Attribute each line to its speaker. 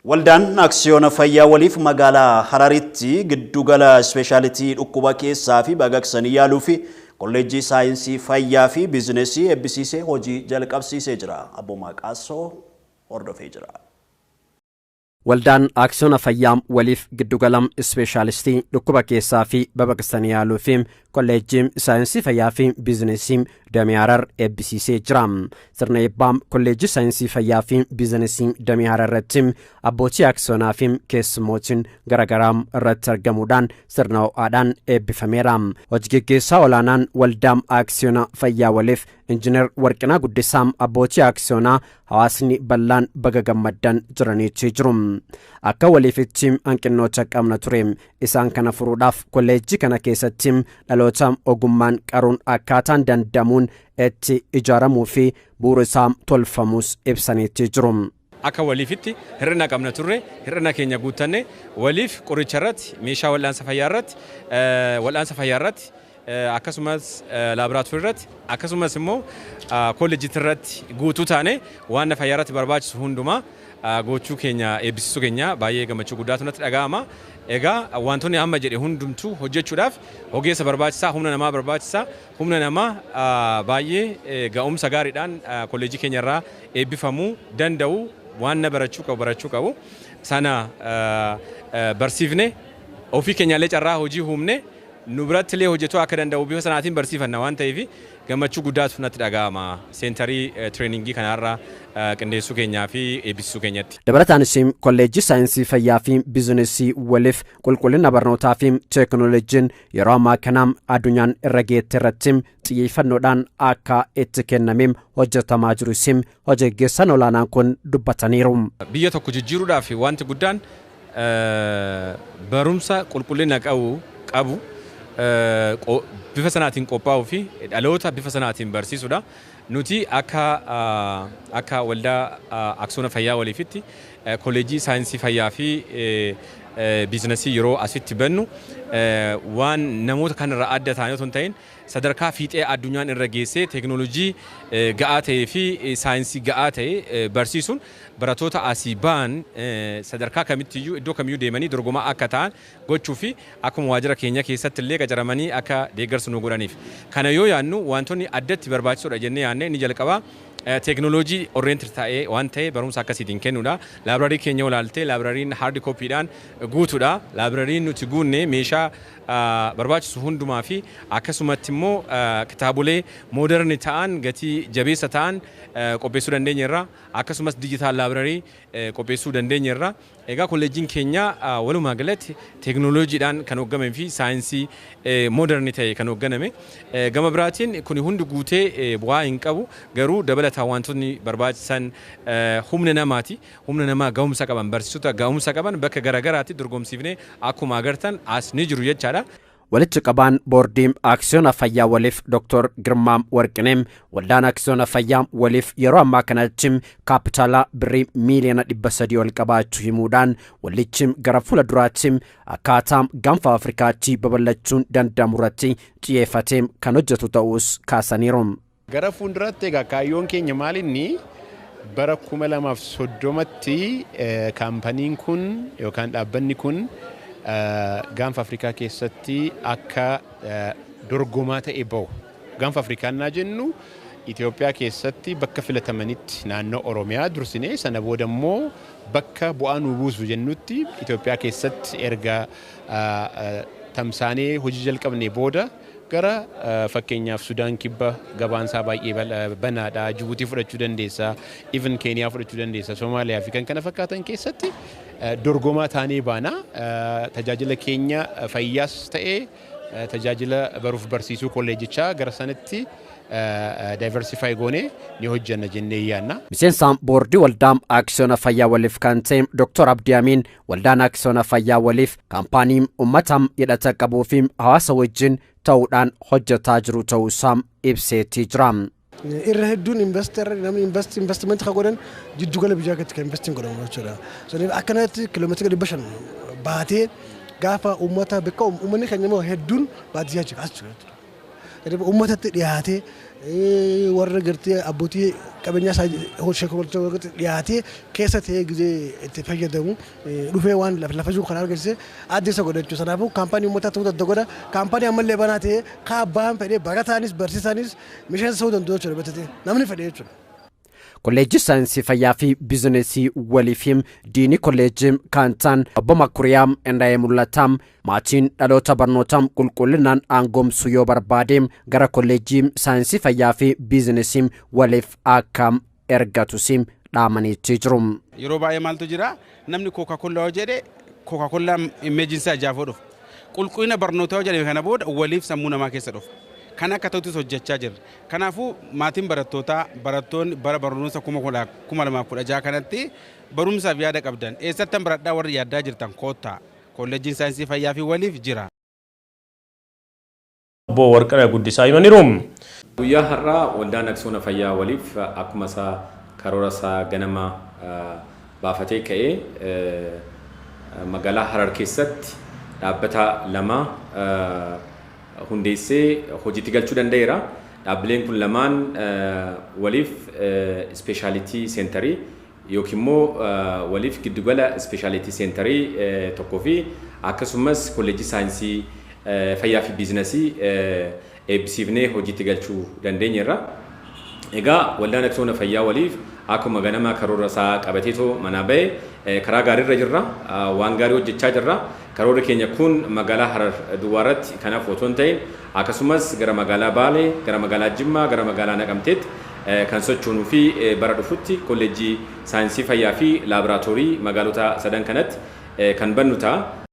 Speaker 1: Waldaan Aksiyoona Fayyaa Waliif magaalaa Hararitti giddugala ispeeshaalitii dhukkuba keessaa fi baqaqsanii yaaluu fi kolleejjii saayinsii fayyaa fi biizinesii eebbisiisee hojii jalqabsiisee jira. Abboomaa Qaassoo hordofee jira.
Speaker 2: Waldaan Aksiyoona Fayyaa Waliif giddugala ispeeshaalistii dhukkuba keessaa fi baqaqsanii yaaluu fi kolleejjii saayinsii fayyaa fi biizinesii damee Harar eebbisiisee jira. Sirna eebbaa kolleejjii saayinsii fayyaa fi biizinesii damee Harar irratti abbootii aksiyoonaa fi keessummootiin garaagaraa irratti argamuudhaan sirna ho'aadhaan eebbifameera. Hojii geggeessaa olaanaan Waldaa Aksiyoona Fayyaa Waliif Injiinar Warqinaa Guddisaa abbootii aksiyoonaa hawaasni bal'aan baga gammaddan jiraniitti jiru. Akka waliifitti hanqinnoota qabna ture, isaan kana furuudhaaf kolleejjii kana keessatti dhaloota ogummaan qaruun akkaataan danda'amuun itti ijaaramuu fi bu'uura isaa tolfamus ibsaniitti jiru.
Speaker 3: Akka waliifitti hir'ina qabna turre, hir'ina keenya guuttanne. Waliif qoricha irratti, meeshaa wal'aansa fayyaa irratti, wal'aansa fayyaa irratti, akkasumas laaboraatoorii irratti, akkasumas immoo kolleejjii irratti guutuu taane waan fayyaa irratti barbaachisu hundumaa gochuu keenya eebbisiisuu keenya baay'ee gammachuu guddaatu natti dhaga'ama. Egaa wantoonni amma jedhe hundumtuu hojjechuudhaaf ogeessa barbaachisaa, humna namaa barbaachisaa, humna namaa baay'ee ga'umsa gaariidhaan kolleejjii keenya irraa eebbifamuu danda'u, waan na barachuu qabu sana barsiifne, ofii keenyaallee carraa hojii uumne, nu biratti illee hojjetuu akka danda'u bifa sanaatiin barsiifanna waan ta'eef gammachuu guddaatu natti dhaga'ama centerii trainingii kanarra qindeessuu keenyaa fi eebbisiisuu keenyatti.
Speaker 2: Dabalataanis kolleejjii saayinsii fayyaa fi biizinesii waliif qulqullina barnootaa fi teekinooloojiin yeroo ammaa kana addunyaan irra geette irratti xiyyeeffannoodhaan akka itti kennamee hojjetamaa jirus hojii gaggeessaan olaanaan kun dubbataniiru.
Speaker 3: Biyya tokko jijjiiruudhaaf wanti guddaan barumsa qulqullina qabu bifa sanaatiin qophaa'uu fi dhaloota bifa sanaatiin barsiisuudha. Nuti akka Waldaa Aksiyoona Fayyaa Waliifitti kolleejjii saayinsii fayyaa fi biizinasii yeroo asitti bannu waan namoota kanarraa adda ta'an otoo hin ta'in, sadarkaa fiixee addunyaan irra geessee teekinooloojii ga'aa ta'ee fi saayinsii ga'aa ta'e barsiisuun barattoota asii ba'an sadarkaa kamittiyyuu, iddoo kamiyyuu deemanii dorgomaa akka ta'an gochuu fi akkuma waajjira keenya keessatti illee qacaramanii akka deeggarsa nu godhaniif. Kana yoo yaadnu, wantoonni addatti barbaachisoodha jennee yaadne inni jalqabaa teekinooloojii oriented ta'ee waan ta'e barumsa akkasiitiin kennuudha. Library keenya olaaltee libraryn hard copydhaan guutuudha. Libraryn nuti guunne meeshaa barbaachisu hundumaa fi akkasumatti immoo kitaabolee modern ta'an, gatii jabeessa ta'an qopheessuu dandeenyeerra. Akkasumas digital library qopheessuu dandeenyeerra. Egaa kolleejjiin keenya walumaa galatti teekinooloojiidhaan kan hoogganamee fi saayinsii modern ta'e kan hoogganame. Gama biraatiin kuni hundi guutee bu'aa hin qabu, garuu dabalataan wantoonni barbaachisan humna namaati. Humna namaa ga'umsa qaban, barsiisota ga'umsa qaban bakka garaagaraatti dorgomsiifnee akkuma agartan as ni jiru jechaadha.
Speaker 2: Walitti qabaan boordii Aksiyoona Fayyaa Waliif Dr. Girmaa Warqinee Waldaan Aksiyoona Fayyaa Waliif yeroo ammaa kanatti kaapitaala birrii miiliyoona 300 ol qabaachuu himuudhaan, waldichi gara fuula duraatti akkaataa gaanfa Afrikaatti babal'achuun danda'amu irratti xiyyeeffatee kan hojjetu ta'us kaasaniiru.
Speaker 4: Gara fuulduraatti egaa kaayyoon keenya maal inni bara 2030tti kaampaniin kun yookaan dhaabbanni kun gaanfa Afrikaa keessatti akka dorgomaa ta'e bahu. Gaanfa Afrikaa naa jennu, Itoophiyaa keessatti bakka filatamanitti naannoo Oromiyaa dursinee, sana booda immoo bakka bu'aa nu buusu jennutti Itoophiyaa keessatti erga tamsaanee hojii jalqabnee booda gara fakkeenyaaf Sudaan Kibba gabaansaa baay'ee banaadha. Jibuutii fudhachuu dandeessa, even Keeniyaa fudhachuu dandeessa, Somaaliyaa fi kan kana fakkaatan keessatti dorgomaa taanee baana. Tajaajila keenya fayyaas ta'ee tajaajila baruuf barsiisuu kolleejjichaa gara sanatti diversify goonee ni hojjenna jennee yaadna.
Speaker 2: Miseensa boordii Waldaa Aksiyoona Fayyaa Waliif kan ta'e Dr. Abdii Amiin Waldaan Aksiyoona Fayyaa Waliif kaampaanii uummata hidhata qabuu fi hawaasa wajjin ta'uudhaan hojjetaa jiru ta'uusaa ibseetii jira.
Speaker 5: Irra hedduun investor namni investmentii kan godhan jiddugala biyyaa keessatti kan investiin godhamu jechuudha. Saniif akkanatti kiiloomeetira 500 baatee gaafa uummata bakka uummanni keenya immoo hedduun baadiyyaa jira as jira jechuudha. Saniif uummatatti dhiyaatee Warra gartee abbootii qabeenyaa isaa hojii dhiyaatee keessa ta'ee gizee itti fayyadamu dhufee waan lafa jiru kan argisiise adda isa godha jechuudha. Kanaafuu kaampaanii uummataa ta'uu danda'u godha. Kaampaanii ammallee banaa ta'ee kaa abbaan fedhee barataanis barsiisaanis miseensa ta'uu danda'u jechuudha, bitatee namni fedhe jechuudha.
Speaker 2: Kolleejjii Saayinsii Fayyaa fi Biizinesii waliif diinii kolleejjii kan ta'an Obbo Makuriyaa Indaa'ee Mul'ataa, maatiin dhaloota barnoota qulqullinaan aangoomsuu yoo barbaade gara Kolleejjii Saayinsii Fayyaa fi Biizinesii waliif akka ergatus dhaamaniitti jiru.
Speaker 6: Yeroo baay'ee maaltu jira? Namni Coca-Cola yoo jedhe, Coca-Cola imageiin isaa ijaafoo dhufa. Qulqullina barnootaa yoo jedhame, kana booda waliif sammuu namaa keessa dhufa. Kan akka ta'utus hojjechaa jirra. Kanaafuu maatiin barattootaa, barattoonni bara barnoota 2016 kanatti barumsaaf yaada qabdan, eessattan baradhaa warri yaaddaa jirtan, koottaa, Kolleejjiin Saayinsii Fayyaa fi waliif jira.
Speaker 7: Obbo Warqinaa Guddisaa himaniiru.
Speaker 3: Guyyaa har'aa Waldaan Aksiyoona Fayyaa Waliif akkuma isaa karoora isaa ganama baafatee ka'ee magaalaa Harar keessatti dhaabbata lama hundeessee hojiitti galchuu danda'eera. Dhaabbileen kun lamaan waliif specialty centerii yookiin immoo waliif giddugala specialty centerii tokkoo fi akkasumas kolleejjii saayinsii fayyaa fi biizinasii eebbisiifnee hojiitti galchuu dandeenyeerra. Egaa Waldaan Aksiyoona Fayyaa Waliif akkuma ganama karoora isaa qabateetoo manaa ba'e karaa gaariirra jirra. Waan gaarii hojjechaa jirra. Karoorri keenya kun magaalaa Harar duwwaarratti kanaaf otoo hin ta'in, akkasumas gara magaalaa Baalee, gara magaalaa Jimmaa, gara magaalaa Naqamteetti kan sochoonuu fi bara dhufutti kolleejjii saayinsii fayyaa fi laaboraatoorii magaalota sadan kanatti kan bannu ta'a.